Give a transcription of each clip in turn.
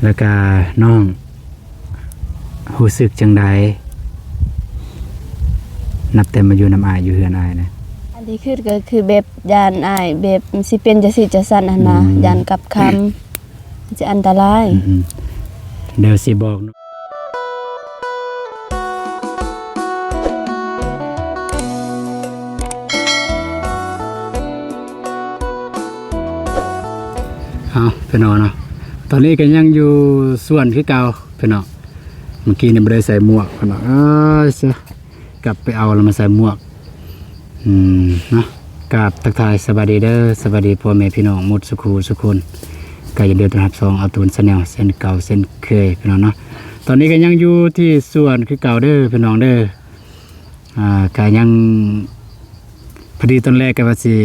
ແລ້ວກະນ້ອງຮູ້ສຶກຈັ່ງໃດ ນັບແຕ່ມາຢູ່ນຳອ້າຍ ຢູ່ເຮືອນອ້າຍນະ? ອັນທີ່ຄິດກໍຄືແບບຢ້ານອ້າຍ ແບບຊິເປັນຈັ່ງຊີ້ຈັ່ງຊັ້ນຫັ້ນນະ ອືມ ຢ້ານກັບຄຳ ຊິອັນຕະລາຍ ອືມໆ ດຽວຊິບອກ ເອົາ ພີ່ນ້ອງເນາະ ຕອນນີ້ກໍຍັງຢູ່ສວນຄືເກົ່າພີ່ນ້ອງ ເມື່ອກີ້ນີ້ບໍ່ໄດ້ໃສ່ໝວກພີ່ນ້ອງ ເອີຍ ກັບໄປເອົາແລ້ວມາໃສ່ໝວກ ອືມ ເນາະ ກາບທັກທາຍສະບາຍດີເດີ ສະບາຍດີພໍ່ແມ່ພີ່ນ້ອງໝົດສຸຂູສຸຄົນ ກໍຍິນດີຕ້ອນຮັບຊ່ອງອາຕູນແຊນແນວເຊັ່ນເກົ່າເຊັ່ນເຄີຍພີ່ນ້ອງເນາະ ຕອນນີ້ກໍຍັງຢູ່ທີ່ສວນຄືເກົ່າເດີພີ່ນ້ອງເດີ ອ່າ ກະຍັງ ພໍດີຕອນແລກກະວ່າຊິ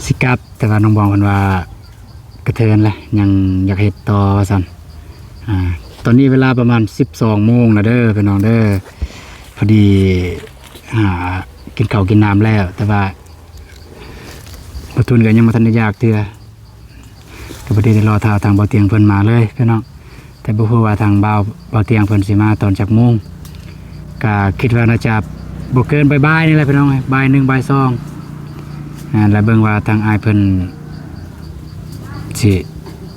ຊິກັບ ແຕ່ວ່ານ້ອງບອງເພິ່ນວ່າກະເທີນແຫຼະ ຍັງຢາກເຮັດຕໍ່ວ່າຊັ້ນ ອ່າ ຕອນນີ້ເວລາປະມານສິບສອງໂມງແລ້ວເດີພີ່ນ້ອງເດີ ພໍດີ ອ່າ ກິນເຂົ້າກິນນ້ຳແລ້ວ ແຕ່ວ່າ ບ່າວຕູນກໍຍັງບໍ່ທັນໄດ້ຢາກເທື່ອ ກໍພໍດີໄດ້ລໍຖ້າທາງບ່າວຕຽງເພິ່ນມາເລີຍພີ່ນ້ອງ ແຕ່ບໍ່ຮູ້ວ່າທາງບ່າວ ບ່າວຕຽງເພິ່ນຊິມາຕອນຈັກໂມງ ກໍຄິດວ່າໜ້າຈະບໍ່ເກີນບ່າຍໆນີ້ແຫຼະພີ່ນ້ອງ ບ່າຍໜຶ່ງ ບ່າຍສອງ ອ່າ ແລ້ວເບິ່ງວ່າທາງອ້າຍເພິ່ນຊິ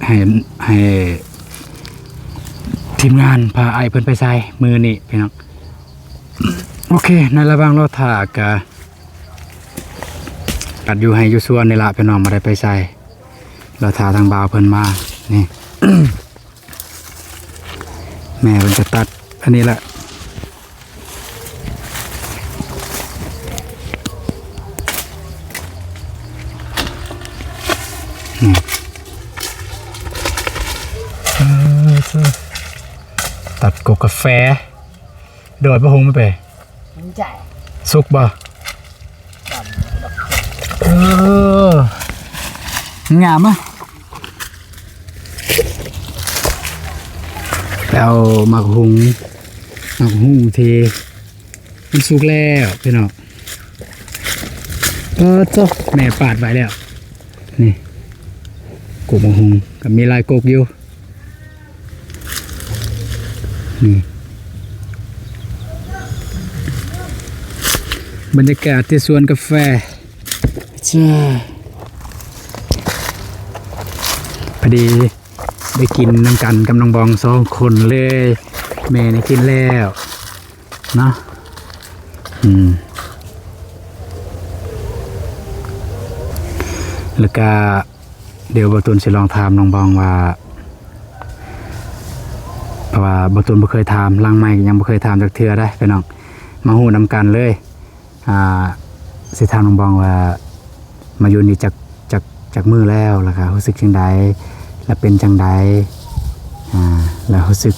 ໃຫ້ ໃຫ້ທີມງານພາອ້າຍເພິ່ນໄປໃສມື້ນີ້ພີ່ນ້ອງ ໂອເຄ ໃນລະຫວ່າງລໍຖ້າກະ ຕັດຢູ່ໄຮ່ຢູ່ສວນນີ້ລະພີ່ນ້ອງ ບໍ່ໄດ້ໄປໃສ ລໍຖ້າທາງບ່າວເພິ່ນມາ ນີ້ ແມ່ເພິ່ນຈະຕັດອັນນີ້ລະ ນີ້ ເອີ ຕັດກົກກາແຟ ໂດຍ ປະຫຸງມັນເປ ມັນໃຫຍ່ ສຸກບໍ່? ເອີ ງາມມະ ໄປເອົາໝາກຫຸງ ໝາກຫຸງທີ່ມັນສຸກແລ້ວພີ່ນ້ອງ ເອີ ໂທ້ ແມ່ປາດໄວ້ແລ້ວ ນີ້ ກົກໝາກຫຸງ ກໍມີຫຼາຍກົກຢູ່. ນີ້ ບັນຍາກາດທີ່ສວນກາແຟ ຈ້າ ພໍດີໄດ້ກິນນຳກັນກັບນ້ອງບອງສອງຄົນເລີຍ ແມ່ນີ້ກິນແລ້ວເນາະ ອືມ ແລ້ວກະ ດຽວບ່າວຕູນຊິລອງຖາມນ້ອງບອງວ່າ ເພາະວ່າບ່າວຕູນບໍ່ເຄີຍຖາມ ຫຼັງໃໝ່ກໍຍັງບໍ່ເຄີຍຖາມຈັກເທື່ອເດ້ພີ່ນ້ອງ ມາຮູ້ນຳກັນເລີຍ ອ່າ ຊິຖາມນ້ອງບອງວ່າ ມາຢູ່ນີ້ຈັກ ຈັກ ຈັກມື້ແລ້ວ ແລ້ວກໍຮູ້ສຶກຈັ່ງໃດ ແລ້ວເປັນຈັ່ງໃດ ອ່າ ແລ້ວຮູ້ສຶກ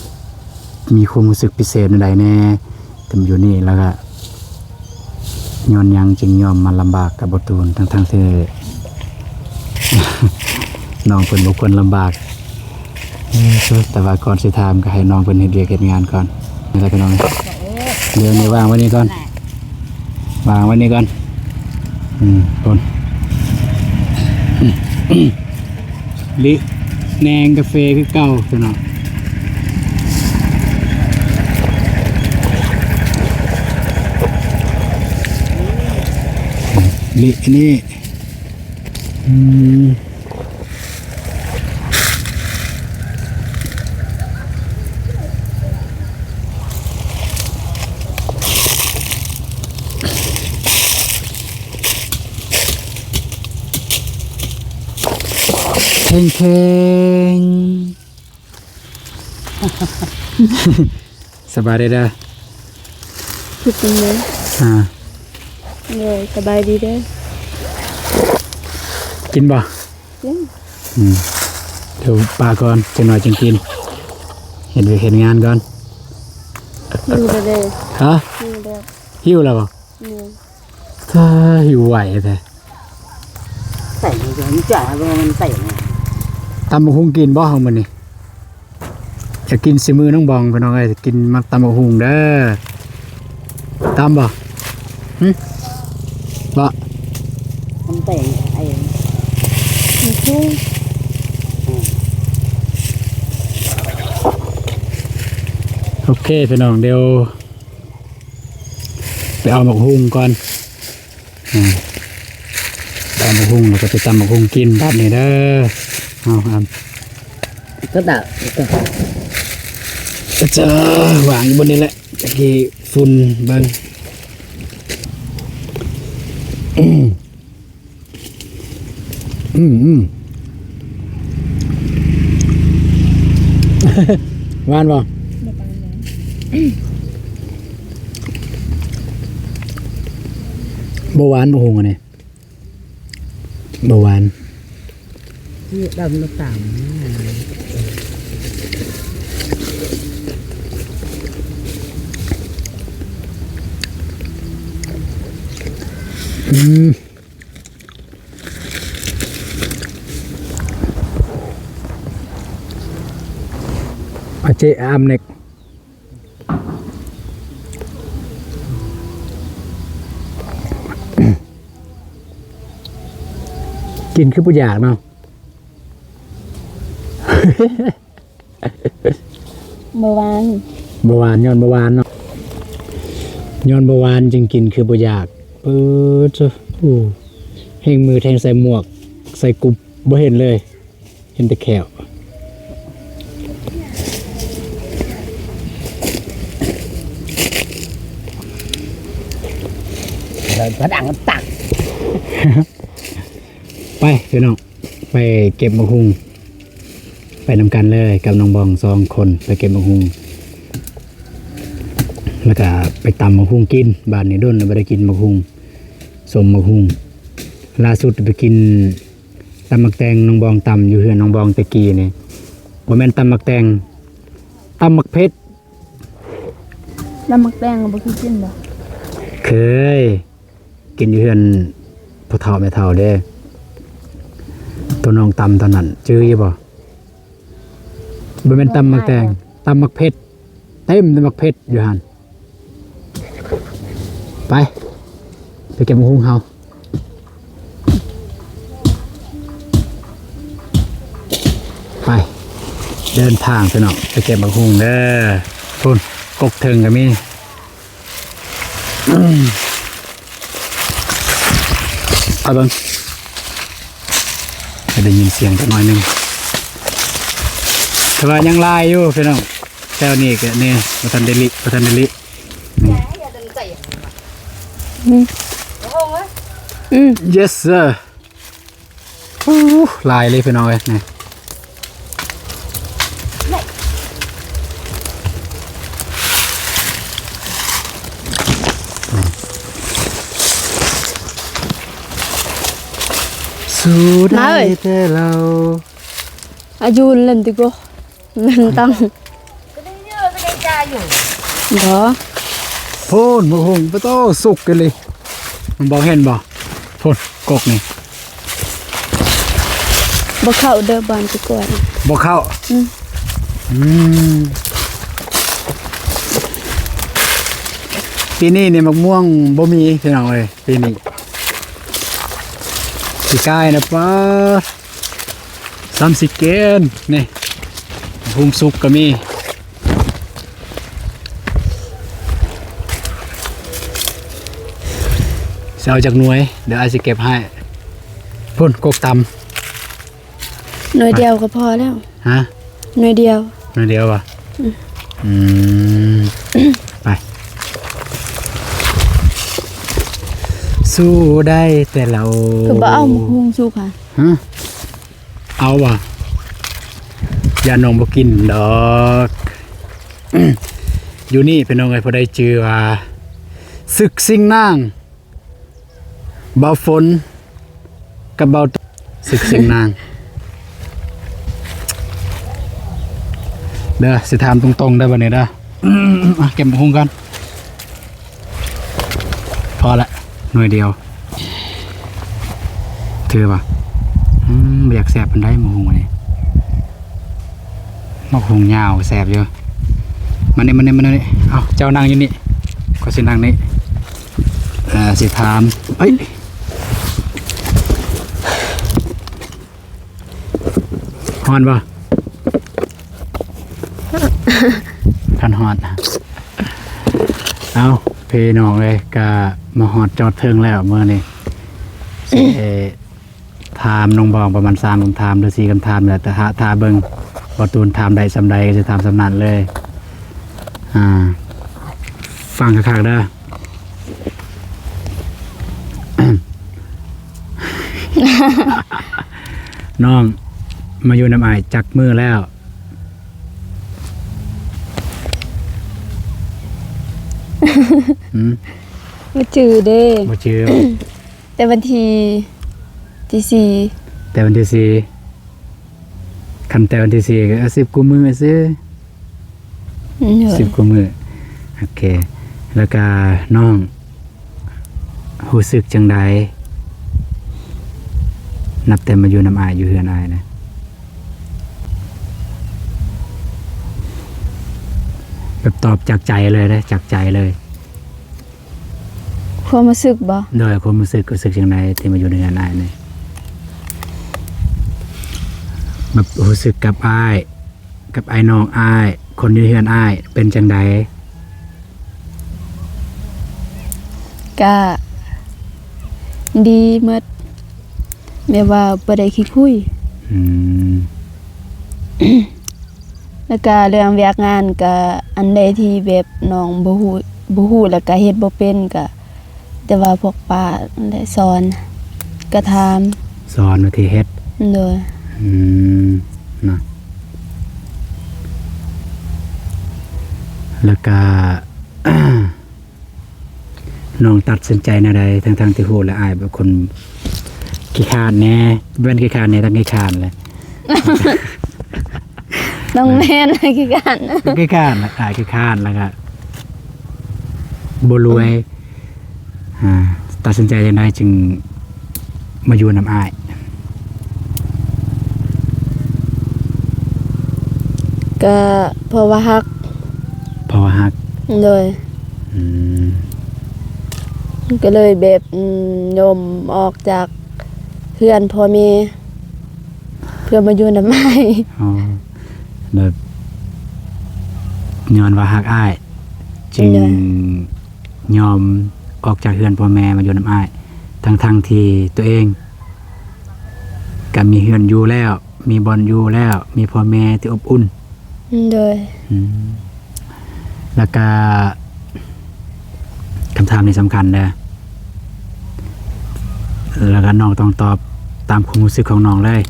ມີຄວາມຮູ້ສຶກພິເສດແນວໃດແດ່ ແຕ່ມາຢູ່ນີ້ ແລ້ວກະຍ້ອນຫຍັງຈຶ່ງຍອມມາລຳບາກກັບບ່າວຕູນ ທັງໆທີ່ນ້ອງເພິ່ນບໍ່ຄວນລຳບາກ. ເອີ ແຕ່ວ່າກ່ອນຊິຖາມກໍໃຫ້ນ້ອງເພິ່ນເຮັດວຽກເຮັດງານກ່ອນ ນີ້ແຫຼະພີ່ນ້ອງ ດຽວນີ້ວາງໄວ້ນີ້ກ່ອນ ວາງໄວ້ນີ້ກ່ອນ ອືມ ພຸ້ນ ລິແນງກາເຟຄືເກົ່າພີ່ນ້ອງ ລິອັນນີ້ ອືມ. ເຄັ່ງໆ ສະບາຍດີເດີ ຄິດຈັ່ງໃດ ອ່າ ໂດຍ ສະບາຍດີເດີ ກິນບໍ່? ກິນ ອືມ ດຽວປາກ່ອນ ຈັກໜ້ອຍຈຶ່ງກິນ ເຮັດວຽກເຮັດງານກ່ອນ ຫິວແລ້ວເດີ ຮະ ຫິວແລ້ວ ຫິວແລ້ວບໍ່? ແມ່ນ ຖ້າຫິວໄວແທ້ ໃສ່ມັນຈະໃຫ້ມັນໃສ່ ຕຳບັກຫຸ່ງກິນບໍ່ເຮົາມື້ນີ້? ຢາກກິນສີມືນ້ອງບອງພີ່ນ້ອງເອີຍ ກິນມັກຕຳບັກຫຸ່ງເດີ ຕຳບໍ່? ຫຶ ບໍ່ ມັນແຕງໄອ້ ມັນຄື ໂອເຄພີ່ນ້ອງ ດຽວໄປເອົາໝາກຫຸ່ງກ່ອນ ອາ ໄປເອົາໝາກຫຸ່ງ ແລ້ວກໍໄປຕຳໝາກຫຸ່ງກິນບາດນີ້ເດີ. ເອົາ ອາ ກໍຕາ ກໍຈະວາງຢູ່ບ່ອນນີ້ແຫຼະ ຕະກີ້ຝຸ່ນເບິ່ງ ອືມ ອືມ ອືມ ຫວານບໍ່? ບໍ່ປານໃດ ບໍ່ຫວານ ບໍ່ຫຸ່ງອັນນີ້ ບໍ່ຫວານ ດຳນ້ຳຕານ ອືມ. ອາເຈ ອາມເນັກ ກິນຄືບໍ່ຢາກເນາະ. ບໍ່ຫວານ ບໍ່ຫວານ ຍ້ອນບໍ່ຫວານເນາະ ຍ້ອນບໍ່ຫວານຈຶ່ງກິນຄືບໍ່ຢາກ. ເປີດ ໂອ້ ແຮງມືແທງໃສ່ໝວກ ໃສ່ກຸບ ບໍ່ເຫັນເລີຍ ເຫັນແຕ່ແຂ້ວ. ເດີນພະດັງຕັກ ໄປພີ່ນ້ອງ ໄປເກັບໝາກຫຸ່ງ ໄປນຳກັນເລີຍກັບນ້ອງບອງ ສອງຄົນໄປເກັບໝາກຫຸ່ງ ແລ້ວກະໄປຕຳໝາກຫຸ່ງກິນ. ບາດນີ້ດົນແລ້ວບໍ່ໄດ້ກິນໝາກຫຸ່ງ ສົ້ມໝາກຫຸ່ງ. ລ່າສຸດໄປກິນຕຳໝາກແຕງ ນ້ອງບອງຕຳຢູ່ເຮືອນນ້ອງບອງແຕ່ກີ້ນີ້ ບໍ່ແມ່ນຕຳໝາກແຕງ ຕຳໝາກເຜັດ. ຕຳໝາກແຕງບໍ່ເຄີຍກິນບໍ່? ເຄີຍ ກິນຢູ່ເຮືອນພໍ່ເຖົ້າແມ່ເຖົ້າເດ້ ໂຕນ້ອງຕຳຕອນນັ້ນ ຈື່ຢູ່ບໍ່? ບໍ່ແມ່ນຕຳໝາກແຕງ ຕຳໝາກເຜັດ ເຕັມແຕ່ໝາກເຜັດຢູ່ຫັ້ນ. ໄປ ໄປເກັບໝາກຫຸ່ງເຮົາ ໄປ ເດີນທາງພີ່ນ້ອງ ໄປເກັບໝາກຫຸ່ງເດີ. ພຸ້ນ ກົກເທິງກໍມີ. ອືມ ເອົາເບິ່ງ ຈະໄດ້ຍິນສຽງຈັກໜ້ອຍໜຶ່ງ ແຕ່ວ່າຍັງຫຼາຍຢູ່ພີ່ນ້ອງ. ແຖວນີ້ກໍນີ້ ບໍ່ທັນໄດ້ລິ ບໍ່ທັນໄດ້ລິ ນີ້ ອືມ ອືມ yes sir. ໂອ້ ຫຼາຍເລີຍພີ່ນ້ອງເອີຍ ນີ້ ສູ້ໄດ້ແຕ່ເຮົາ ອາຍຸນເຫຼັ້ນຕິໂກ ເຫຼັ້ນຕັງ ບໍ່ ພຸ້ນ ໝາກຫຸ່ງ ປະໂຕ ສຸກອີ່ຫຼີ. ມັນບໍ່ເຫັນບໍ່? ພຸ້ນ ກົກນີ້ ບໍ່ເຂົ້າເດີ ບ້ານຕິກວາ ບໍ່ເຂົ້າ ອືມ ອືມ ປີນີ້ນີ້ໝາກມ່ວງບໍ່ມີພີ່ນ້ອງເອີຍ ປີນີ້ ປີກາຍນະ ປາ ສາມສິບເກນ ນີ້ ຫຸ່ງສຸກກໍມີ ຊິເອົາຈັກໜ່ວຍ ດຽວອ້າຍຊິເກັບໃຫ້ ພຸ້ນ ກົກຕຳ ໜ່ວຍດຽວກໍພໍແລ້ວ ຮະ ໜ່ວຍດຽວ ໜ່ວຍດຽວຫວາ? ອືມ ອືມ ໄປ ສູ້ໄດ້ແຕ່ເຮົາ ຄືບໍ່ເອົາໝາກຫຸ່ງສຸກຫະ ຮະ? ເອົາຫວາ? ຢ້ານນ້ອງບໍ່ກິນດອກ ຢູ່ນີ້ພີ່ນ້ອງເອີຍ ຜູ້ໃດຈື່ວ່າ ສຶກຊິງນາງ ບ່າວຝົນກັບບ່າວ ສຶກຊິງນາງ ເດີ ຊິຖາມຕົງໆ ເດີ ບັດນີ້ເດີ ມາເກັບໝາກຫຸ່ງກ່ອນ ພໍລະ ໜ່ວຍດຽວ ຖືວ່າ ອືມ ບໍ່ຢາກແຊບປານໃດໝາກຫຸ່ງອັນນີ້ ໝາກຫຸ່ງຍາວແຊບຢູ່ ມານີ້ ມານີ້ ມານີ້ ເອົາ ເຈົ້ານັ່ງຢູ່ນີ້ ຂ້ອຍຊິນັ່ງນີ້ ເອີ ຊິຖາມ ເອີຍ ຮ້ອນບໍ່? ຖ ຮອດ. ເອົ້າ ພີ່ນ້ອງເອີຍ ກະມາຮອດຈອດເຖິງແລ້ວມື້ນີ້ ຊິຖາມນ້ອງບອງປະມານສາມຄຳຖາມ ຫຼື ສີ່ຄຳຖາມແຫຼະ ແຕ່ຖ້າ ຖ້າເບິ່ງບໍ່ຕູນຖາມໄດ້ສ່ຳໃດ ກະຊິຖາມສ່ຳນັ້ນເລີຍ. ອາ ຟັງຄັກໆເດີ ນ້ອງມາຢູ່ນຳອ້າຍຈັກມື້ແລ້ວ? ຫືມ? ບໍ່ຈື່ເດ້. ບໍ່ຈື່. ແຕ່ວັນທີ ທີສີ່. ແຕ່ວັນທີສີ່. ຄັນແຕ່ວັນທີສີ່ກະສິບກວ່າມື້ຊື່. ອືມ ສິບກວ່າມື້. ໂອເຄ. ແລ້ວກະນ້ອງຮູ້ສຶກຈັ່ງໃດ ນັບແຕ່ມາຢູ່ນຳອ້າຍ ຢູ່ເຮືອນອ້າຍນະ? ແບບຕອບຈາກໃຈເລີຍເດ້ ຈາກໃຈເລີຍ. ຄວາມຮູ້ສຶກບໍ? ໂດຍ ຄວາມຮູ້ສຶກ ຮູ້ສຶກຈັ່ງໃດທີ່ມາຢູ່ໃນເຮືອນອ້າຍນີ້? ແບບຮູ້ສຶກກັບອ້າຍ ກັບອ້າຍນ້ອງອ້າຍ ຄົນຢູ່ເຮືອນອ້າຍ ເປັນຈັ່ງໃດ? ກະດີໝົດ ແບບວ່າບໍ່ໄດ້ຂີ້ຄຸຍ. ອືມ. ແລ້ວກະເລື່ອງວຽກງານກະ ອັນໃດທີ່ແບບນ້ອງບໍ່ຮູ້ ບໍ່ຮູ້ ແລ້ວກະເຮັດບໍ່ເປັນ ກະແຕ່ວ່າພວກປ້າຫັ້ນແຫຼະສອນ ກະຖາມ ສອນວິທີເຮັດ. ໂດຍ. ອືມ ເນາະ ແລ້ວກະ ນ້ອງຕັດສິນໃຈແນວໃດ ທັງໆທີ່ຮູ້ແລ້ວ ອ້າຍເປັນຄົນຂີ້ຄ້ານແດ່ ແມ່ນຂີ້ຄ້ານແດ່ ທັງຂີ້ຄ້ານແຫຼະ. ນ້ອງແມ່ນຂີ້ຄ້ານ ຂີ້ຄ້ານ ອ້າຍຂີ້ຄ້ານ ແລ້ວກະບໍ່ລວຍ. ອືມ. ອາ ຕັດສິນໃຈຈັ່ງໃດຈຶ່ງ ມາຢູ່ນຳອ້າຍ? ກະເພາະວ່າຮັກ. ເພາະວ່າຮັກ. ໂດຍ. ອືມ. ກະເລີຍແບບ ອືມ ຍົມອອກຈາກເຮືອນພໍ່ແມ່ ເພື່ອມາຢູ່ນຳອ້າຍ. ອໍ ແບບຍ້ອນວ່າຮັກອ້າຍ ຈຶ່ງ ໂດຍ. ຍອມອອກຈາກເຮືອນພໍ່ແມ່ມາຢູ່ນຳອ້າຍ ທັງໆທີ່ຕົວເອງກະມີເຮືອນຢູ່ແລ້ວ ມີບ່ອນຢູ່ແລ້ວ ມີພໍ່ແມ່ທີ່ອົບອຸ່ນ. ໂດຍ. ອືມ ແລ້ວກະ ຄຳຖາມນີ້ສຳຄັນເດີ ແລ້ວກະນ້ອງຕ້ອງຕອບຕາມຄວາມຮູ້ສຶກຂອງນ້ອງເລີຍ.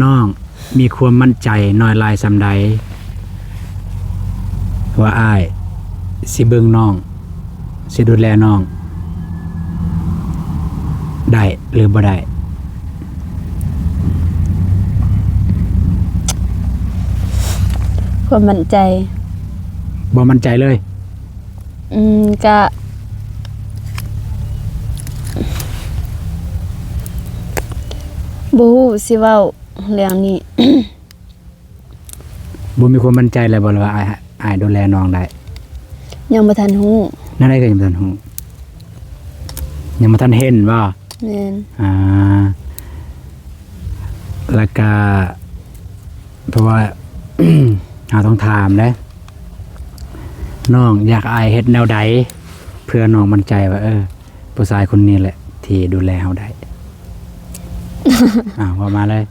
ນ້ອງ ມີຄວາມໝັ້ນໃຈນ້ອຍຫຼາຍສ່ຳໃດ ວ່າອ້າຍຊິເບິ່ງນ້ອງ ຊິດູແລນ້ອງ ໄດ້ ຫຼື ບໍ່ໄດ້? ຄວາມໝັ້ນໃຈ ບໍ່ໝັ້ນໃຈເລີຍ. ອືມ ກະ ບໍ່ຮູ້ຊິເວົ້າ ເລື່ອງນີ້ ບໍ່ມີຄວາມໝັ້ນໃຈແລ້ວບໍ່ ຫຼືວ່າອ້າຍ ອ້າຍດູແລນ້ອງໄດ້? ຍັງບໍ່ທັນຮູ້. ແນວໃດກະຍັງບໍ່ທັນຮູ້? ຍັງບໍ່ທັນເຫັນບໍ່? ແມ່ນ. ອ່າ ແລ້ວກະ ເພາະວ່າ ເຮົາຕ້ອງຖາມເດ້ ນ້ອງຢາກອ້າຍເຮັດແນວໃດ ເພື່ອນ້ອງໝັ້ນໃຈວ່າ ເອີ ຜູ້ຊາຍຄົນນີ້ແຫຼະທີ່ດູແລເຮົາໄດ້? ອ້າວ ເວົ້າມາເລີຍ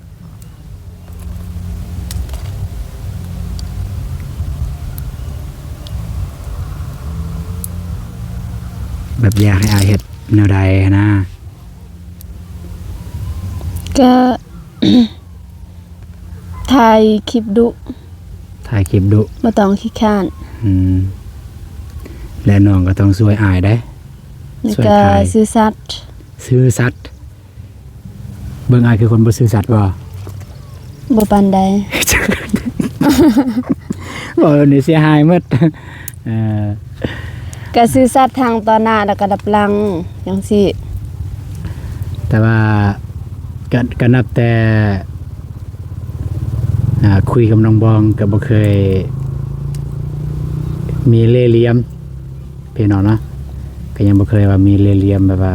ແບບຢາກໃຫ້ອ້າຍເຮັດແນວໃດຫັ້ນນະ? ກະ ຖ່າຍຄລິບດຸ ຖ່າຍຄລິບດຸ ບໍ່ຕ້ອງຂີ້ຄ້ານ. ອືມ ແລະ ນ້ອງກະຕ້ອງຊ່ວຍອ້າຍເດ້ ແລ້ວກະ ຊ່ວຍຖ່າຍ ຊື່ສັດ ຊື່ສັດ. ເບິ່ງອ້າຍຄືຄົນບໍ່ຊື່ສັດບໍ່? ບໍ່ປານໃດ. ເວົ້າແບບນີ້ເສຍຫາຍໝົດ. ເອີ ກະຊື່ສັດທັງຕໍ່ໜ້າ ແລ້ວກະດັບຫຼັງ ຈັ່ງຊີ້. ແຕ່ວ່າ ກະ ກະນັບແຕ່ ອາ ຄຸຍກັບນ້ອງບອງ ກະບໍ່ເຄີຍມີເລ່ຫຼ່ຽມ ພີ່ນ້ອງເນາະ ກະຍັງບໍ່ເຄີຍວ່າມີເລ່ຫຼ່ຽມ ແບບວ່າ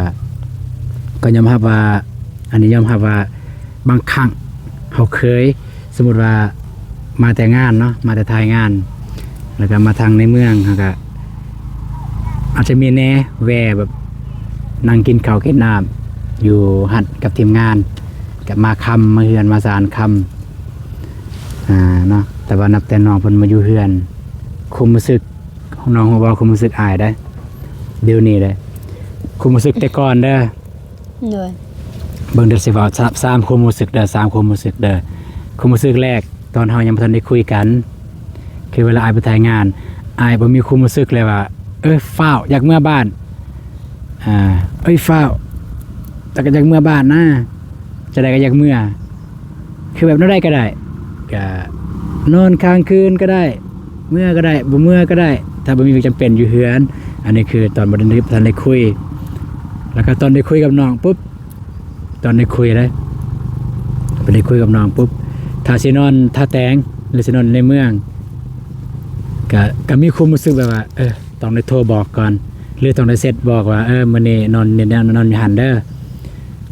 ກະຍອມຮັບວ່າ ອັນນີ້ຍອມຮັບວ່າ ບາງຄັ້ງເຮົາເຄີຍ ສົມມຸດວ່າ ມາແຕ່ງານເນາະ ມາແຕ່ຖ່າຍງານ ແລ້ວກໍມາທາງໃນເມືອງ ເຮົາກໍອາດຈະມີແດ່ແວ່ແບບນັ່ງກິນເຂົ້າກິນນ້ຳຢູ່ຫັ້ນກັບທີມງານ ກໍມາຄ່ຳ ມາເຮືອນມາຊານຄ່ຳ ອ່າ ເນາະ. ແຕ່ວ່ານັບແຕ່ນ້ອງເພິ່ນມາຢູ່ເຮືອນ ຄວາມຮູ້ສຶກ ນ້ອງຮູ້ບໍ່ ຄວາມຮູ້ສຶກອ້າຍເດ້ ດຽວນີ້ເດ້ ຄວາມຮູ້ສຶກແຕ່ກ່ອນເດີ ໂດຍ ເບິ່ງເດີ ຊິເວົ້າສາມ ສາມຄວາມຮູ້ສຶກເດີ ສາມຄວາມຮູ້ສຶກເດີ. ຄວາມຮູ້ສຶກແລກ ຕອນເຮົາຍັງບໍ່ທັນໄດ້ຄຸຍກັນ ຄືເວລາອ້າຍໄປຖ່າຍງານ ອ້າຍບໍ່ມີຄວາມຮູ້ສຶກເລີຍວ່າ ເອີ ຟ້າວ ຢາກເມືອບ້ານ ອ່າ ເອີຍ ຟ້າວ ແຕ່ກໍຢາກເມືອບ້ານນະ ຈັ່ງໃດກໍຢາກເມືອ ຄືແບບແນວໃດກໍໄດ້ ກະນອນຄ້າງຄືນກໍໄດ້ ເມືອກໍໄດ້ ບໍ່ເມືອກໍໄດ້ ຖ້າບໍ່ມີວຽກຈຳເປັນຢູ່ເຮືອນ. ອັນນີ້ຄືຕອນບໍ່ໄດ້ ທັນໄດ້ຄຸຍ ແລ້ວກໍຕອນໄດ້ຄຸຍກັບນ້ອງປຸບ ຕອນໄດ້ຄຸຍເດ້ ໄປໄດ້ຄຸຍກັບນ້ອງປຸບ ຖ້າຊິນອນທ່າແຕງ ຫຼື ຊິນອນໃນເມືອງ ກະ ກະມີຄວາມຮູ້ສຶກແບບວ່າ ເອີ ຕ້ອງໄດ້ໂທບອກກ່ອນ ຫຼື ຕ້ອງໄດ້ເຊັດບອກວ່າ ເອີ ມື້ນີ້ນອນ ນອນ ນອນຢູ່ຫັ້ນເດີ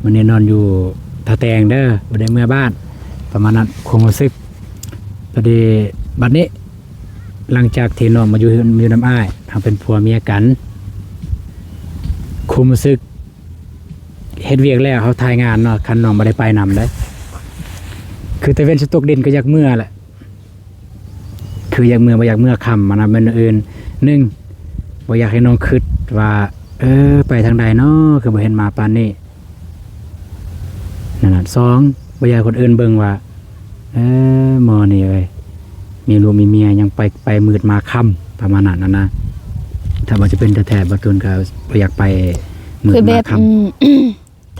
ມື້ນີ້ນອນຢູ່ທ່າແຕງເດີ ບໍ່ໄດ້ເມືອບ້ານ ປະມານນັ້ນ ຄວາມຮູ້ສຶກ. ພໍດີບັດນີ້ ຫຼັງຈາກທີ່ນ້ອງມາຢູ່ ມາຢູ່ນຳອ້າຍ ເຮົາເປັນຜົວເມຍກັນ ຄວາມຮູ້ສຶກ ເຮັດວຽກແລ້ວ ເຮົາຖ່າຍງານເນາະ ຄັນນ້ອງບໍ່ໄດ້ໄປນຳເດ້ ຄືຕາເວັນຊິຕົກດິນກໍຢາກເມືອແຫຼະ ຄືຢາກເມືອ ບໍ່ຢາກເມືອຄ່ຳ ອັນນັ້ນແມ່ນອື່ນ ໜຶ່ງ ບໍ່ຢາກໃຫ້ນ້ອງຄິດວ່າ ເອີ ໄປທາງໃດເນາະ ຄືບໍ່ເຫັນມາປານນີ້ ນັ້ນນະ. ສອງ ບໍ່ຢາກໃຫ້ຄົນອື່ນເບິ່ງວ່າ ເອີ ໝໍນີ້ເອີຍ ມີລູກມີເມຍ ຍັງໄປ ໄປມືດມາຄ່ຳ ປະມານນັ້ນນະ. ຖ້າວ່າຈະເປັນແທ້ໆ ບ່າວຕູນກໍບໍ່ຢາກໄປມືດ ຄືແບບ ມາຄ່ຳ ອືມ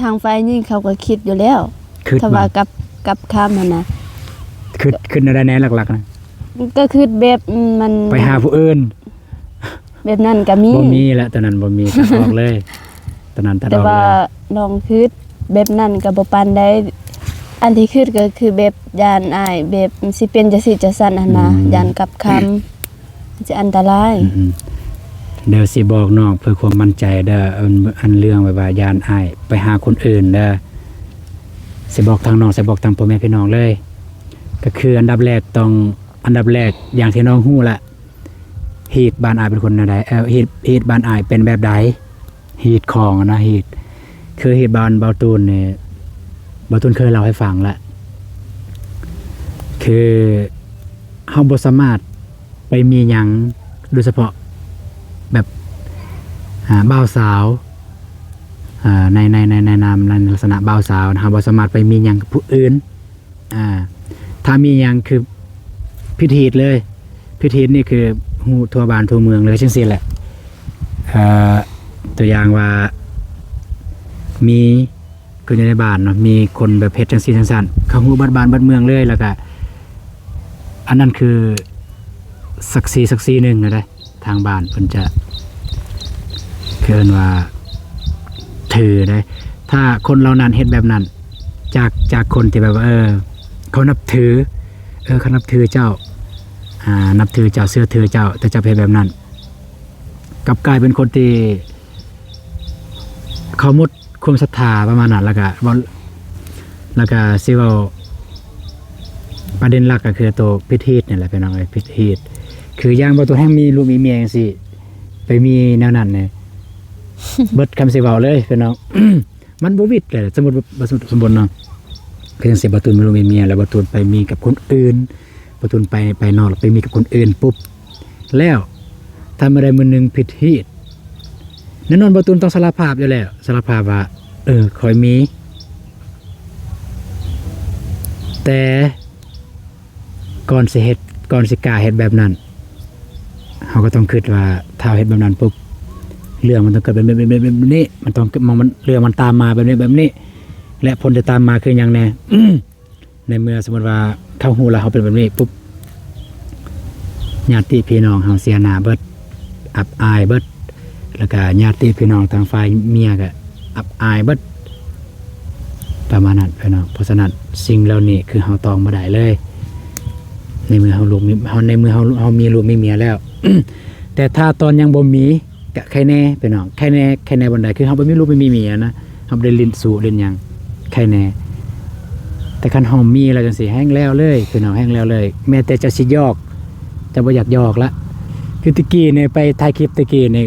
ທາງຝ່າຍຍິງເຂົາກໍຄິດຢູ່ແລ້ວ ຄິດ ຖ້າວ່າ ວ່າກັບ ກັບຄຳຫັ້ນນະ ຄິດ ຄິດແນວໃດແດ່ຫຼັກໆນະ? ກໍຄິດແບບ ອືມ ມັນ ໄປຫາຜູ້ອື່ນ ແບບນັ້ນກໍມີ ບໍ່ມີແຫຼະ ຕອນນັ້ນບໍ່ມີ ຕັດອອກເລີຍ ຕອນນັ້ນຕັດອອກເລີຍ. ແຕ່ວ່ານ້ອງຄິດແບບນັ້ນກໍບໍ່ປານໃດ ອັນທີ່ຄິດກໍຄືແບບຢ້ານອ້າຍ ແບບຊິເປັນຈັ່ງຊີ້ຈັ່ງຊັ້ນຫັ້ນນະ ອືມ ຢ້ານກັບຄຳ ມັນຊິອັນຕະລາຍ ອືມໆ. ດຽວຊິບອກນ້ອງເພື່ອຄວາມໝັ້ນໃຈເດີ ອັນ ອັນເລື່ອງແບບວ່າຢ້ານອ້າຍໄປຫາຄົນອື່ນເດີ ຊິບອກທາງນ້ອງ ຊິບອກທາງພໍ່ແມ່ພີ່ນ້ອງເລີຍ ກໍຄືອັນດັບແລກຕ້ອງ ອັນດັບແລກຢ່າງທີ່ນ້ອງຮູ້ລະ ຮີດບ້ານອ້າຍເປັນຄົນແນວໃດ ເອີ ຮີດ ຮີດບ້ານອ້າຍເປັນແບບໃດ ຮີດຂອງນະ ຮີດ ຄືຮີດບ້ານບ່າວຕູນນີ້ ບ່າວຕູນເຄີຍເລົ່າໃຫ້ຟັງລະ ຄືເຮົາບໍ່ສາມາດໄປມີຫຍັງ ໂດຍສະເພາະແບບ ອ່າ ບ່າວສາວ ອ່າ ໃນ ໃນ ໃນ ໃນນາມ ໃນລັກສະນະບ່າວສາວ ເຮົາບໍ່ສາມາດໄປມີຫຍັງກັບຜູ້ອື່ນ ອ່າ ຖ້າມີຫຍັງຄືຜິດຮີດເລີຍ ຜິດຮີດນີ້ຄືຮູ້ທົ່ວບ້ານທົ່ວເມືອງເລີຍ ຈັ່ງຊີ້ແຫຼະ. ເອີ ຕົວຢ່າງວ່າ ມີຄົນຢູ່ໃນບ້ານເນາະ ມີຄົນແບບເຮັດຈັ່ງຊີ້ຈັ່ງຊັ້ນ ເຂົາຮູ້ເບິດບ້ານເບິດເມືອງເລີຍ ແລ້ວກະ ອັນນັ້ນຄືສັກສີ ສັກສີໜຶ່ງນະເດ້. ທາງບ້ານເພິ່ນຈະເອີ້ນວ່າຖືເດ້ ຖ້າຄົນເຫຼົ່ານັ້ນເຮັດແບບນັ້ນ ຈາກ ຈາກຄົນທີ່ແບບວ່າ ເອີ ເຂົານັບຖື ເອີ ເຂົານັບຖືເຈົ້າ ອ່າ ນັບຖືເຈົ້າ ເຊື່ອຖືເຈົ້າ ແຕ່ເຈົ້າໄປເຮັດແບບນັ້ນ ກັບກາຍເປັນຄົນທີ່ເຂົາໝົດ ຄວາມສັດທາປະມານນັ້ນ ແລ້ວກະເວົ້າ ແລ້ວກະຊິເວົ້າປະເດັນຫຼັກກໍຄືໂຕຜິດຮີດນີ້ແຫຼະພີ່ນ້ອງເອີຍ ຜິດຮີດ ຄືຢ່າງບ່າວຕູນແຮ່ງມີລູກມີເມຍຈັ່ງຊີ້ ໄປມີແນວນັ້ນນີ້ ເບິດຄຳຊິເວົ້າເລີຍພີ່ນ້ອງ ມັນບໍ່ວິດເລີຍ ສົມມຸດ ສົມມຸດ ສົມມຸດເນາະ ຄືຈັ່ງຊີ້ບ່າວຕູນມີລູກມີເມຍ ແລ້ວບ່າວຕູນໄປມີກັບຄົນອື່ນ ບ່າວຕູນໄປ ໄປນອກ ແລ້ວໄປມີກັບຄົນອື່ນປຸບ ແລ້ວຖ້າມື້ໃດມື້ໜຶ່ງຜິດຮີດ ແນ່ນອນບ່າວຕູນຕ້ອງສາລະພາບຢູ່ແລ້ວ ສາລະພາບວ່າ ເອີ ຂ້ອຍມີ ແຕ່ກ່ອນຊິເຮັດ ກ່ອນຊິກ້າເຮັດແບບນັ້ນ ເຮົາກໍຕ້ອງຄິດວ່າ ຖ້າເຮົາເຮັດແບບນັ້ນປຸບ ເລື່ອງມັນຕ້ອງເກີດແບບ ແບບ ແບບ ແບບນີ້ ມັນຕ້ອງ ມັນ ເລື່ອງມັນຕາມມາແບບນີ້ ແບບນີ້ ແລະ ຜົນຈະຕາມມາຄືຫຍັງແດ່? ໃນເມື່ອສົມມຸດວ່າເຂົາຮູ້ແລ້ວເຮົາເປັນແບບນີ້ປຸບ ຍາດຕິພີ່ນ້ອງເຮົາເສຍໜ້າເບິດ ອັບອາຍເບິດ ແລ້ວກະຍາດຕິພີ່ນ້ອງທາງຝ່າຍເມຍກະອັບອາຍເບິດ ປະມານນັ້ນພີ່ນ້ອງ. ເພາະສະນັ້ນສິ່ງເຫຼົ່ານີ້ຄືເຮົາຕອງບໍ່ໄດ້ເລີຍ ໃນເມື່ອເຮົາລູກມີ ເຮົາ ໃນເມື່ອເຮົາ ເຮົາມີລູກມີເມຍແລ້ວ ແຕ່ຖ້າຕອນຍັງບໍ່ມີ ກະໄຄແນ່ພີ່ນ້ອງ ໄຄແນ່ ໄຄແນ່ບ່ອນໃດ ຄືເຮົາບໍ່ມີລູກບໍ່ມີເມຍນະ ເຮົາບໍ່ໄດ້ຫຼິ້ນຊູ້ຫຼິ້ນຫຍັງ ໄຄແນ່. ແຕ່ຄັນເຮົາມີແລ້ວຈັ່ງຊີ້ ແຮ່ງແລ້ວເລີຍ ຄືເນາະ ແຮ່ງແລ້ວເລີຍ ແມ້ແຕ່ເຈົ້າຊິຫຍອກ ເຈົ້າບໍ່ຢາກຫຍອກລະ. ຄືແຕ່ກີ້ນີ້ໄປຖ່າຍຄລິບແຕ່ກີ້ນີ້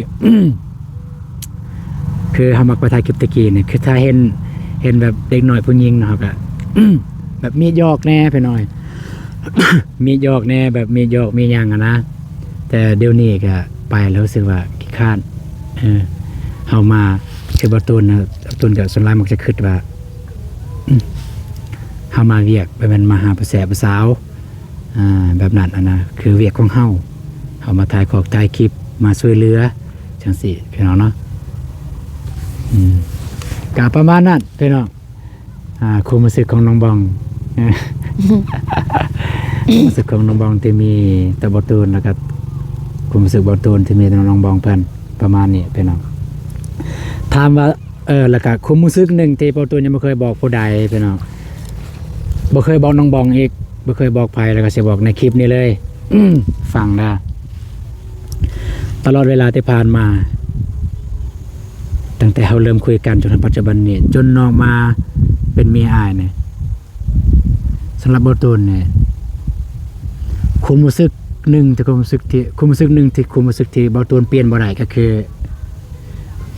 ຄືເຮົາມັກໄປຖ່າຍຄລິບແຕ່ກີ້ນີ້ ຄືຖ້າເຫັນ ເຫັນແບບເດັກນ້ອຍຜູ້ຍິງເນາະ ເຮົາກະ ແບບມີຫຍອກແດ່ພີ່ນ້ອງ ມີຫຍອກແດ່ ແບບມີຫຍອກມີຫຍັງຫັ້ນນະ. ແຕ່ດຽວນີ້ກະໄປແລ້ວຮູ້ສຶກວ່າຂີ້ຄ້ານ ເອີ ເຮົາມາ ຄືບໍ່ຕູນນະ ຕູນກະສ່ວນຫຼາຍມັກຈະຄິດວ່າ ອືມ ເຮົາມາວຽກ ບໍ່ແມ່ນມາຫາຜູ້ແຊະຜູ້ສາວ ອ່າ ແບບນັ້ນຫັ້ນນະ ຄືວຽກຂອງເຮົາ ເຮົາມາຖ່າຍຄອກຖ່າຍຄລິບ ມາຊ່ວຍເຫຼືອ ຈັ່ງຊີ້ພີ່ນ້ອງເນາະ. ອືມ ກະປະມານນັ້ນພີ່ນ້ອງ ອ່າ ຄວາມຮູ້ສຶກຂອງນ້ອງບອງ ຄວາມຮູ້ສຶກຂອງນ້ອງບອງທີ່ມີຕໍ່ບໍ່ຕູນ ແລ້ວກະຄວາມຮູ້ສຶກບໍ່ຕູນທີ່ມີຕໍ່ນ້ອງບອງເພິ່ນ ປະມານນີ້ພີ່ນ້ອງ. ຖາມວ່າ ເອີ ແລ້ວກະຄວາມຮູ້ສຶກໜຶ່ງທີ່ບໍ່ຕູນຍັງບໍ່ເຄີຍບອກຜູ້ໃດພີ່ນ້ອງ ບໍ່ເຄີຍບອກນ້ອງບອງອີກ ບໍ່ເຄີຍບອກໃຜ ແລ້ວກະຊິບອກໃນຄລິບນີ້ເລີຍ ຟັງເດີ. ຕະຫຼອດເວລາທີ່ຜ່ານມາ ຕັ້ງແຕ່ເຮົາເລີ່ມຄຸຍກັນຈົນຮອດປັດຈຸບັນນີ້ ຈົນນ້ອງມາເປັນເມຍອ້າຍນີ້ ສຳລັບບໍ່ຕູນນີ້ ຄວາມຮູ້ສຶກໜຶ່ງທີ່ ຄວາມຮູ້ສຶກທີ່ ຄວາມຮູ້ສຶກໜຶ່ງທີ່ ຄວາມຮູ້ສຶກທີ່ບໍ່ຕູນປ່ຽນບໍ່ໄດ້ ກໍຄື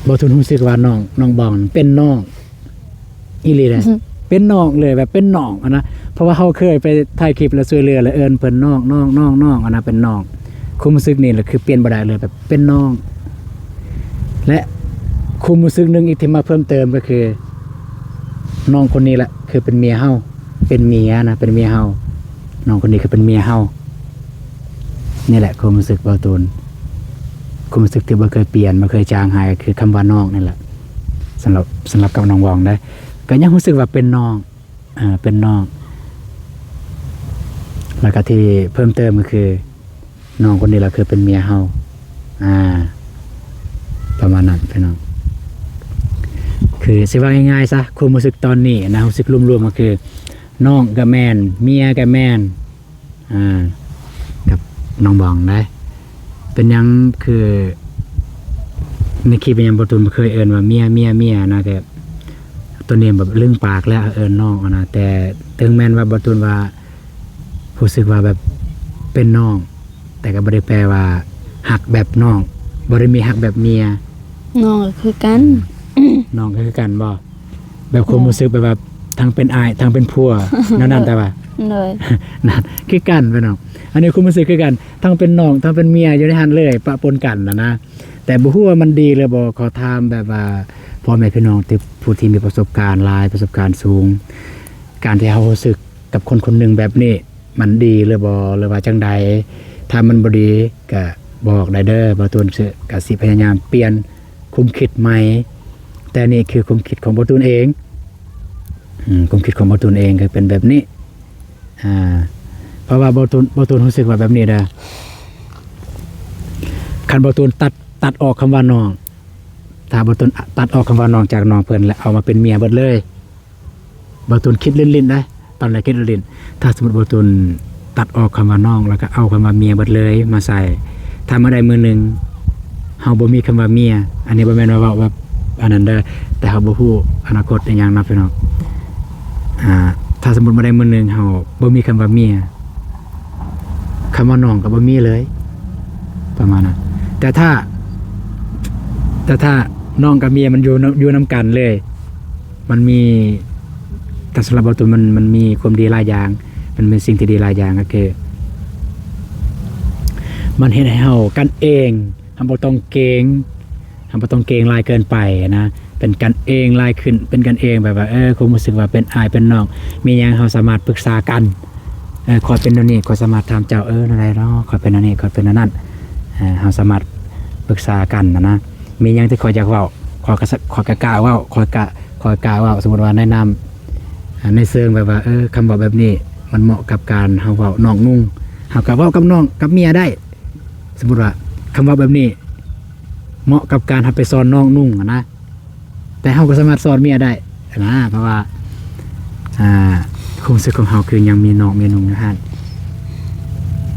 ບໍ່ຕູນຮູ້ສຶກວ່ານ້ອງ ນ້ອງບອງເປັນນ້ອງ ອີ່ຫຼີເດ້ ເປັນນ້ອງເລີຍ ແບບເປັນນ້ອງຫັ້ນນະ ເພາະວ່າເຮົາເຄີຍໄປຖ່າຍຄລິບແລ້ວຊ່ວຍເຫຼືອ ແລ້ວເອີ້ນເພິ່ນນ້ອງ ນ້ອງ ນ້ອງ ນ້ອງ ອັນນັ້ນເປັນນ້ອງ. ຄວາມຮູ້ສຶກນີ້ລະຄືປ່ຽນບໍ່ໄດ້ເລີຍ ແບບເປັນນ້ອງ ແລະ ຄວາມຮູ້ສຶກໜຶ່ງອີກທີ່ມາເພີ່ມເຕີມກໍຄື ນ້ອງຄົນນີ້ລະຄືເປັນເມຍເຮົາ ເປັນເມຍນະ ເປັນເມຍເຮົາ ນ້ອງຄົນນີ້ຄືເປັນເມຍເຮົາ. ນີ້ແຫຼະຄວາມຮູ້ສຶກເບົາຕູນ ຄວາມຮູ້ສຶກທີ່ບໍ່ເຄີຍປ່ຽນ ບໍ່ເຄີຍຈາງຫາຍ ກໍຄືຄຳວ່ານ້ອງນີ້ແຫຼະ ສຳລັບ ສຳລັບກັບນ້ອງວອງເດ້ ກໍຍັງຮູ້ສຶກວ່າເປັນນ້ອງ ອ່າ ເປັນນ້ອງ ແລ້ວກໍທີ່ເພີ່ມເຕີມກໍຄື ນ້ອງຄົນນີ້ລະຄືເປັນເມຍເຮົາ ອ່າ ປະມານນັ້ນພີ່ນ້ອງ. ຄືຊິເວົ້າງ່າຍໆຊະ ຄວາມຮູ້ສຶກຕອນນີ້ນະ ຮູ້ສຶກລວມໆກໍຄື ນ້ອງກໍແມ່ນ ເມຍກໍແມ່ນ ອ່າ ກັບນ້ອງບອງໄດ໋. ເປັນຫຍັງຄືໃນຄລິບຫຍັງບໍ່ຕູນບໍ່ເຄີຍເອີ້ນວ່າເມຍ ເມຍ ເມຍນະ ແຕ່ຕອນນີ້ແບບລຶ້ງປາກແລ້ວເອີ້ນນ້ອງຫັ້ນນະ. ແຕ່ເຖິງແມ່ນວ່າບໍ່ຕູນວ່າຮູ້ສຶກວ່າແບບເປັນນ້ອງ ແຕ່ກໍບໍ່ໄດ້ແປວ່າຮັກແບບນ້ອງ ບໍ່ໄດ້ມີຮັກແບບເມຍ. ນ້ອງກໍຄືກັນ ອືມ ນ້ອງກໍຄືກັນບໍ່? ແບບຄວາມ ໂດຍ ຮູ້ສຶກແບບວ່າທັງເປັນອ້າຍທັງເປັນຜົວ ແນວນັ້ນ ແຕ່ວ່າ ໂດຍ ນັ້ນຄືກັນພີ່ນ້ອງ. ອັນນີ້ຄວາມຮູ້ສຶກຄືກັນ ທັງເປັນນ້ອງທັງເປັນເມຍຢູ່ໃນຫັ້ນເລີຍ ປະປົນກັນນະນະ. ແຕ່ບໍ່ຮູ້ວ່າມັນດີຫຼືບໍ່ ຂໍຖາມແບບວ່າພໍ່ແມ່ພີ່ນ້ອງທີ່ ຜູ້ທີ່ມີປະສົບການຫຼາຍ ປະສົບການສູງ ການທີ່ເຮົາຮູ້ສຶກກັບຄົນຄົນໜຶ່ງແບບນີ້ ມັນດີຫຼືບໍ່ ຫຼືວ່າຈັ່ງໃດ? ຖ້າມັນບໍ່ດີກະບອກໄດ້ເດີ ເບົາຕູນກະຊິພະຍາຍາມປ່ຽນຄວາມຄິດໃໝ່. ແຕ່ນີ້ຄືຄວາມຄິດຂອງເບົາຕູນເອງ ອືມ ຄວາມຄິດຂອງເບົາຕູນເອງກໍເປັນແບບນີ້ ອ່າ ເພາະວ່າເບົາຕູນ ເບົາຕູນຮູ້ສຶກວ່າແບບນີ້ເດີ ຄັນເບົາຕູນຕັດ ຕັດອອກຄຳວ່ານ້ອງ ຖ້າເບົາຕູນ ອະ ຕັດອອກຄຳວ່ານ້ອງຈາກນ້ອງເພິ່ນ ແລ້ວເອົາມາເປັນເມຍເບິດເລີຍ ເບົາຕູນຄິດຫຼິ້ນໆເດ້ ຕອນແລກຄິດຫຼິ້ນໆ ຖ້າສົມມຸດເບົາຕູນຕັດອອກຄຳວ່ານ້ອງ ແລ້ວກໍເອົາຄຳວ່າເມຍເບິດເລີຍມາໃສ່ ຖ້າມື້ໃດມື້ໜຶ່ງເຮົາບໍ່ມີຄຳວ່າເມຍ ອັນນີ້ບໍ່ແມ່ນວ່າເວົ້າແບບອັນນັ້ນເດີ ແຕ່ເຮົາບໍ່ຮູ້ອະນາຄົດອີ່ຫຍັງເນາະພີ່ນ້ອງ. ອ່າ ຖ້າສົມມຸດມື້ໃດມື້ໜຶ່ງເຮົາບໍ່ມີຄຳວ່າເມຍ ຄຳວ່ານ້ອງກໍບໍ່ມີເລີຍ ປະມານນັ້ນ. ແຕ່ຖ້າ ແຕ່ຖ້ານ້ອງກັບເມຍມັນຢູ່ນຳ ຢູ່ນຳກັນເລີຍ ມັນມີ ແຕ່ສຳລັບເບົາຕູນ ມັນ ມັນມີຄວາມດີຫຼາຍຢ່າງ ມັນມີສິ່ງທີ່ດີຫຼາຍຢ່າງ ກໍຄື ມັນເຮັດໃຫ້ເຮົາກັນເອງ ເຮົາບໍ່ຕ້ອງເກງ ເຮົາບໍ່ຕ້ອງເກງຫຼາຍເກີນໄປນະ ເປັນກັນເອງຫຼາຍຂຶ້ນ ເປັນກັນເອງ ແບບວ່າ ເອີ ຄວາມຮູ້ສຶກວ່າເປັນອ້າຍເປັນນ້ອງ ມີຫຍັງເຮົາສາມາດປຶກສາກັນ ເອີ ຂ້ອຍເປັນແນວນີ້ ຂ້ອຍສາມາດຖາມເຈົ້າ ເອີ ແນວໃດເນາະ ຂ້ອຍເປັນແນວນີ້ ຂ້ອຍເປັນແນວນັ້ນ ເອີ ເຮົາສາມາດປຶກສາກັນນະນະ ມີຫຍັງທີ່ຂ້ອຍຢາກເວົ້າ ຂ້ອຍກໍ ຂ້ອຍກໍກ້າເວົ້າ ຂ້ອຍກະ ຂ້ອຍກ້າເວົ້າ ສົມມຸດວ່າແນະນຳ ອ່າ ໃນເຊີງແບບວ່າ ເອີ ຄຳເວົ້າແບບນີ້ມັນເໝາະກັບການເຮົາເວົ້ານອກນຸ່ງ ເຮົາກໍເວົ້າກັບນ້ອງກັບເມຍໄດ້ ສົມມຸດວ່າຄຳເວົ້າແບບນີ້ເໝາະກັບການເຮົາໄປສອນນ້ອງນຸ່ງຫັ້ນນະ ແຕ່ເຮົາກໍສາມາດສອນເມຍໄດ້ຫັ້ນນະ ເພາະວ່າ ອ່າ ຄວາມຮູ້ສຶກຂອງເຮົາຄືຍັງມີນ້ອງມີນຸ່ງຢູ່ຫັ້ນ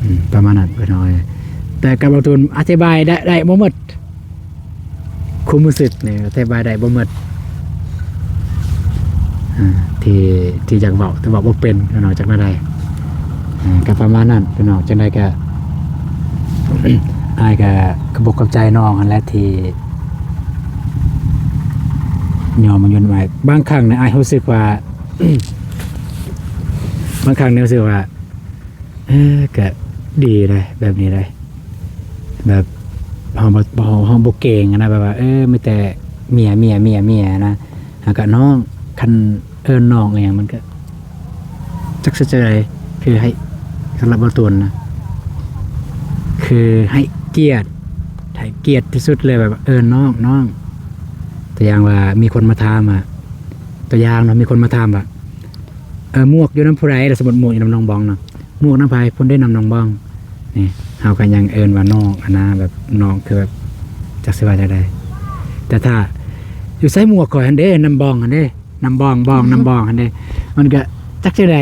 ອືມ ປະມານນັ້ນເພິ່ນເອົາ ແຕ່ກັບເບົາຕູນອະທິບາຍໄດ້ ໄດ້ບໍ່ໝົດ ຄວາມຮູ້ສຶກນີ້ອະທິບາຍໄດ້ບໍ່ໝົດ ອ່າ ທີ່ ທີ່ຢາກເວົ້າ ແຕ່ເວົ້າບໍ່ເປັນພີ່ນ້ອງ ຈັກແນວໃດ. ອ່າ ກໍປະມານນັ້ນພີ່ນ້ອງ. ຈັ່ງໃດກໍ ອ້າຍກໍຂອບອົກຂອບໃຈນ້ອງຫັ້ນແຫຼະ ທີ່ຍອມມາຢູ່ນຳອ້າຍ. ບາງຄັ້ງນີ້ອ້າຍຮູ້ສຶກວ່າ ບາງຄັ້ງນີ້ຮູ້ສຶກວ່າ ເອີ ກະດີເດ້ ແບບນີ້ເດ້ ແບບເຮົາບໍ່ ເຮົາ ເຮົາບໍ່ເກັ່ງນະ ແບບວ່າ ເອີ ມີແຕ່ເມຍ ເມຍ ເມຍ ເມຍນະ ແລ້ວກະນ້ອງ ຄັນເອີ້ນນ້ອງອີ່ຫຍັງ ມັນກະຈັກຊິຈັ່ງໃດ ຄືໃຫ້ ສຳລັບບ່າວຕູນນະ ຄືໃຫ້ກຽດ ໃຫ້ກຽດທີ່ສຸດເລີຍ ແບບວ່າ ເອີ້ນນ້ອງ ນ້ອງ. ຕົວຢ່າງວ່າມີຄົນມາຖາມວ່າ ຕົວຢ່າງເນາະ ມີຄົນມາຖາມວ່າ ເອີ ໝວກຢູ່ນຳຜູ້ໃດ? ລະສົມມຸດໝວກຢູ່ນຳນ້ອງບອງເນາະ ໝວກນຳໃຜ? ພຸ້ນເດ້ ນຳນ້ອງບອງ. ນີ້ເຮົາກໍຍັງເອີ້ນວ່ານ້ອງຫັ້ນນະ ແບບນ້ອງຄືແບບ ຈັກຊິວ່າຈັ່ງໃດ. ແຕ່ຖ້າ ຢູ່ໃສໝວກຂ້ອຍຫັ້ນເດ້? ນຳບອງຫັ້ນເດ້ ນຳບອງ ບອງ ນຳບອງຫັ້ນເດ້ ມັນກໍຈັກຈັ່ງໃດ.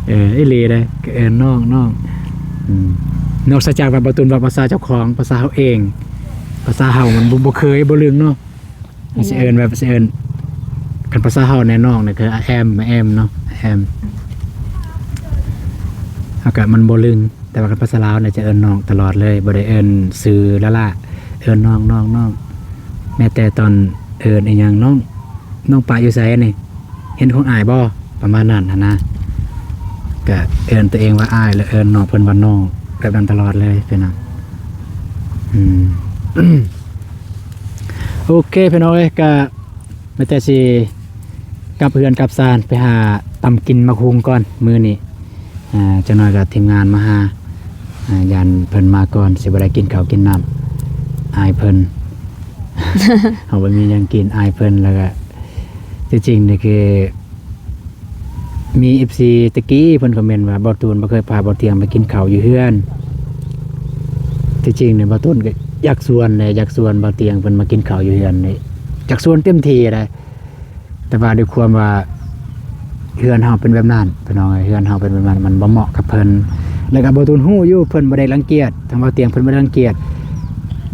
ເອີ ອີ່ຫຼີເດ້ ກໍເອີ້ນນ້ອງ ນ້ອງ. ອືມ ນອກເສຍຈາກວ່າບ່າວຕູນເວົ້າພາສາເຈົ້າຂອງ ພາສາເຮົາເອງ ພາສາເຮົາມັນບໍ່ ບໍ່ເຄີຍ ບໍ່ລຶງເນາະ. ມັນຊິເອີ້ນແບບ ຊິເອີ້ນ ຄັນພາສາເຮົາແນ່ ນ້ອງນີ້ຄື I am I am ເນາະ I am ເຮົາກະມັນບໍ່ລຶງ. ແຕ່ວ່າຄັນພາສາລາວນີ້ຈະເອີ້ນນ້ອງຕະຫຼອດເລີຍ ບໍ່ໄດ້ເອີ້ນຊື່ລ້າໆ ເອີ້ນນ້ອງ ນ້ອງ ນ້ອງ. ແມ້ແຕ່ຕອນເອີ້ນອີ່ຫຍັງ ນ້ອງ ນ້ອງປາຢູ່ໃສນີ້? ເຫັນຂອງອ້າຍບໍ່? ປະມານນັ້ນຫັ້ນນະ ກະເອີ້ນຕົວເອງວ່າອ້າຍ ແລະ ເອີ້ນນ້ອງເພິ່ນວ່ານ້ອງ ແບບນັ້ນຕະຫຼອດເລີຍພີ່ນ້ອງ. ອືມ ໂອເຄພີ່ນ້ອງເອີຍ ກະມີແຕ່ຊິກັບເຮືອນກັບຊານ ໄປຫາຕຳກິນໝາກຫຸ່ງກ່ອນມື້ນີ້. ອ່າ ຈັກໜ້ອຍກໍທີມງານມາຫາ ອ່າ ຢ້ານເພິ່ນມາກ່ອນ ຊິບໍ່ໄດ້ກິນເຂົ້າກິນນ້ຳ ອາຍເພິ່ນ ເຮົາບໍ່ມີຫຍັງກິນ ອາຍເພິ່ນ. ແລ້ວກໍທີ່ຈິງນີ້ຄື ມີເອັຟຊີຕະກີ້ເພິ່ນຄອມເມັນວ່າ ບ່າວຕູນບໍ່ເຄີຍພາບ່າວຕຽງໄປກິນເຂົ້າຢູ່ເຮືອນ. ທີ່ຈິງນີ້ບ່າວຕູນກໍຢາກຊວນແຫຼະ ຢາກຊວນບ່າວຕຽງເພິ່ນມາກິນເຂົ້າຢູ່ເຮືອນນີ້ ຢາກຊວນເຕັມທີ່ເດ້. ແຕ່ວ່າດ້ວຍຄວາມວ່າເຮືອນເຮົາເປັນແບບນັ້ນ ພີ່ນ້ອງເອີຍ ເຮືອນເຮົາເປັນແບບນັ້ນ ມັນບໍ່ເໝາະກັບເພິ່ນ. ແລ້ວກໍບ່າວຕູນຮູ້ຢູ່ ເພິ່ນບໍ່ໄດ້ລັງກຽດ ທາງບ່າວຕຽງເພິ່ນບໍ່ໄດ້ລັງກຽດ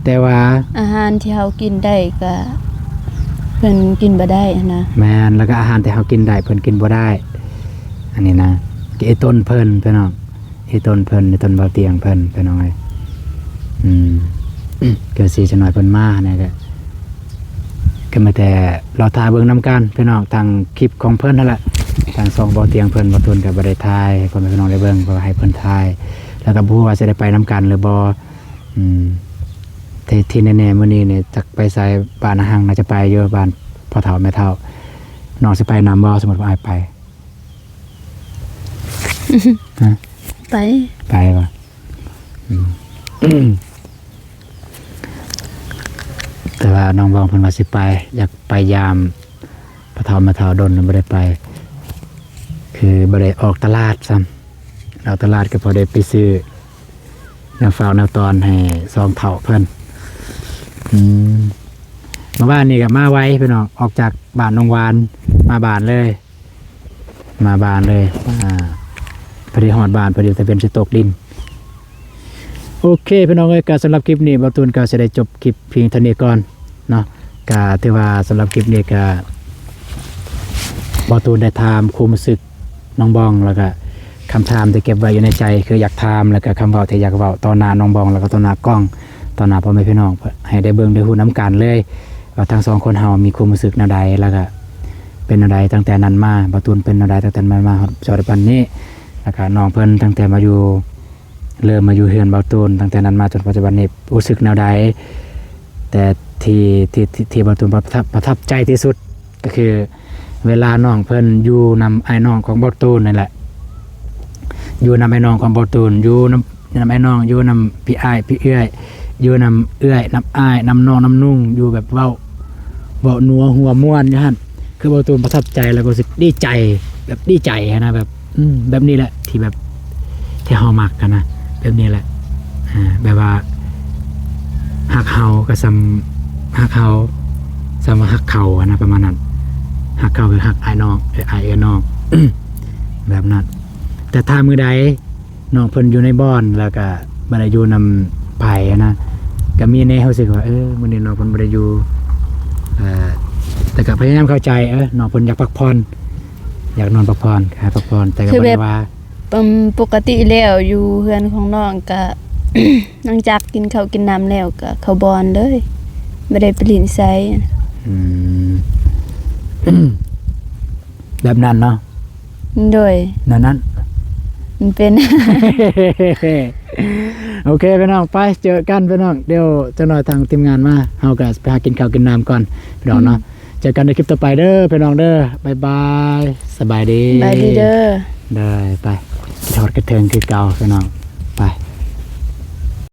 ແຕ່ວ່າ ອາຫານທີ່ເຮົາກິນໄດ້ກໍເພິ່ນກິນບໍ່ໄດ້ຫັ້ນນະ. ແມ່ນ ແລ້ວກໍອາຫານທີ່ເຮົາກິນໄດ້ ເພິ່ນກິນບໍ່ໄດ້ ອັນນີ້ນະ ກໍອີ່ຕົນເພິ່ນ ພີ່ນ້ອງ ອີ່ຕົນເພິ່ນ ອີ່ຕົນບ່າວຕຽງເພິ່ນ ພີ່ນ້ອງເອີຍ. ອືມ ກໍຊິຈັກໜ້ອຍເພິ່ນມານະ ກໍ ກໍມີແຕ່ລໍຖ້າເບິ່ງນຳກັນພີ່ນ້ອງ ທາງຄລິບຂອງເພິ່ນຫັ້ນແຫຼະ ທາງຊ່ອງບ່າວຕຽງເພິ່ນ ບ່າວຕູນກໍບໍ່ໄດ້ຖ່າຍໃຫ້ພໍ່ແມ່ພີ່ນ້ອງໄດ້ເບິ່ງ ເພາະວ່າໃຫ້ເພິ່ນຖ່າຍ ແລ້ວກໍບໍ່ຮູ້ວ່າຊິໄດ້ໄປນຳກັນຫຼືບໍ່. ອືມ ທີ່ ທີ່ແນ່ໆ ມື້ນີ້ນີ້ຈັກໄປໃສ ບ້ານນາຮັງ ໜ້າຈະໄປຢູ່ ບ້ານພໍ່ເຖົ້າແມ່ເຖົ້າ. ນ້ອງຊິໄປນຳບໍ່ ສົມມຸດວ່າອ້າຍໄປ? ຮະ? ໄປ ໄປບໍ່? ອືມ ແຕ່ວ່ານ້ອງບອງເພິ່ນວ່າຊິໄປ ຢາກໄປຢາມພໍ່ເຖົ້າແມ່ເຖົ້າ ດົນແລ້ວບໍ່ໄດ້ໄປ ຄືບໍ່ໄດ້ອອກຕະຫຼາດຊ້ຳ ອອກຕະຫຼາດກໍພໍໄດ້ໄປຊື້ແນວຝາກແນວຕ້ອນໃຫ້ສອງເຖົ້າເພິ່ນ. ອືມ ເມື່ອວານນີ້ກໍມາໄວພີ່ນ້ອງ ອອກຈາກບ້ານໜອງຫວານມາບ້ານເລີຍ. ມາບ້ານເລີຍ ອ່າ ພໍດີຮອດບ້ານ ພໍດີຕາເວັນຊິຕົກດິນ. ໂອເຄ ພີ່ນ້ອງເອີຍ ກໍສຳລັບຄລິບນີ້ ບ່າວຕູນກໍຊິໄດ້ຈົບຄລິບພຽງເທົ່ານີ້ກ່ອນເນາະ. ກໍຖືວ່າສຳລັບຄລິບນີ້ກໍ ບ່າວຕູນໄດ້ຖາມຄວາມຮູ້ສຶກນ້ອງບອງ ແລ້ວກໍຄຳຖາມທີ່ເກັບໄວ້ຢູ່ໃນໃຈ ຄືຢາກຖາມ ແລ້ວກໍຄຳເວົ້າທີ່ຢາກເວົ້າຕໍ່ໜ້ານ້ອງບອງ ແລ້ວກໍຕໍ່ໜ້າກ້ອງ ຕໍ່ໜ້າພໍ່ແມ່ພີ່ນ້ອງ ໃຫ້ໄດ້ເບິ່ງໄດ້ຮູ້ນຳກັນເລີຍ ວ່າທັງສອງຄົນເຮົາມີຄວາມຮູ້ສຶກແນວໃດ ແລ້ວກໍເປັນແນວໃດຕັ້ງແຕ່ນັ້ນມາ ບ່າວຕູນເປັນແນວໃດຕັ້ງແຕ່ນັ້ນມາຮອດປັດຈຸບັນນີ້ ແລ້ວກໍນ້ອງເພິ່ນຕັ້ງແຕ່ມາຢູ່ ເລີ່ມມາຢູ່ເຮືອນບ່າວຕູນ ຕັ້ງແຕ່ນັ້ນມາຈົນປັດຈຸບັນນີ້ ຮູ້ສຶກແນວໃດ ແຕ່ທີ່ ທີ່ ທີ່ ທີ່ບ່າວຕູນປະທັບ ປະທັບໃຈທີ່ສຸດ ກໍຄືເວລານ້ອງເພິ່ນຢູ່ນຳອ້າຍນ້ອງຂອງບ່າວຕູນນີ້ແຫຼະ ຢູ່ນຳອ້າຍນ້ອງຂອງບ່າວຕູນ ຢູ່ນຳ ນຳອ້າຍນ້ອງ ຢູ່ນຳພີ່ອ້າຍ ພີ່ເອື້ອຍ ຢູ່ນຳເອື້ອຍ ນຳອ້າຍ ນຳນ້ອງ ນຳນຸ່ງ ຢູ່ແບບເວົ້າ ເວົ້ານົວຫົວມ່ວນຢູ່ຫັ້ນ ຄືບ່າວຕູນປະທັບໃຈ ແລ້ວກໍຮູ້ສຶກດີໃຈ ແບບດີໃຈຫັ້ນນະ ແບບ ອືມ ແບບນີ້ແຫຼະທີ່ແບບ ທີ່ເຮົາມັກຫັ້ນນະ ແບບນີ້ແຫຼະ ອ່າ ແບບວ່າຮັກເຮົາກໍສ່ຳ ຮັກເຮົາສ່ຳວ່າຮັກເຂົາຫັ້ນນະ ປະມານນັ້ນ ຮັກເຂົາຄືຮັກອ້າຍນ້ອງ ເອື້ອຍອ້າຍເອື້ອຍນ້ອງ ແບບນັ້ນ. ແຕ່ຖ້າມື້ໃດ ນ້ອງເພິ່ນຢູ່ໃນບ່ອນ ແລ້ວກະບໍ່ໄດ້ຢູ່ນຳໃຜນະ ກະມີແນວຮູ້ສຶກວ່າ ເອີ ມື້ນີ້ນ້ອງເພິ່ນບໍ່ໄດ້ຢູ່ ເອີ ແຕ່ກໍພະຍາຍາມເຂົ້າໃຈ ເອີ ນ້ອງເພິ່ນຢາກພັກຜ່ອນ ຢາກນອນພັກຜ່ອນ ໃຫ້ພັກຜ່ອນ ແຕ່ກໍ ຄື ບໍ່ ແບ ໄດ້ ບ ວ່າ ອືມ ປົກກະຕິແລ້ວຢູ່ເຮືອນຂອງນ້ອງກະ ຫຼັງຈາກກິນເຂົ້າກິນນ້ຳແລ້ວກະເຂົ້າບ່ອນເລີຍ ບໍ່ໄດ້ໄປຫຼິ້ນໃສ. ອືມ ແບບນັ້ນເນາະ. ໂດຍ ແນວນັ້ນ ມັນເປັນ ໂອເຄພີ່ນ້ອງ ໄປເຈີກັນພີ່ນ້ອງ ດຽວຈັກໜ້ອຍທາງທີມງານມາ ເຮົາກໍໄປຫາກິນເຂົ້າກິນນ້ຳກ່ອນພີ່ນ້ອງເນາະ. ອືມ ເຈີກັນໃນຄລິບຕໍ່ໄປເດີພີ່ນ້ອງເດີ ບາຍບາຍ ສະບາຍດີ ສະບາຍດີເດີ ໄດ້ ໄປ ຄິດຮອດຄິດເຖິງຄືເກົ່າພີ່ນ້ອງ ໄປ.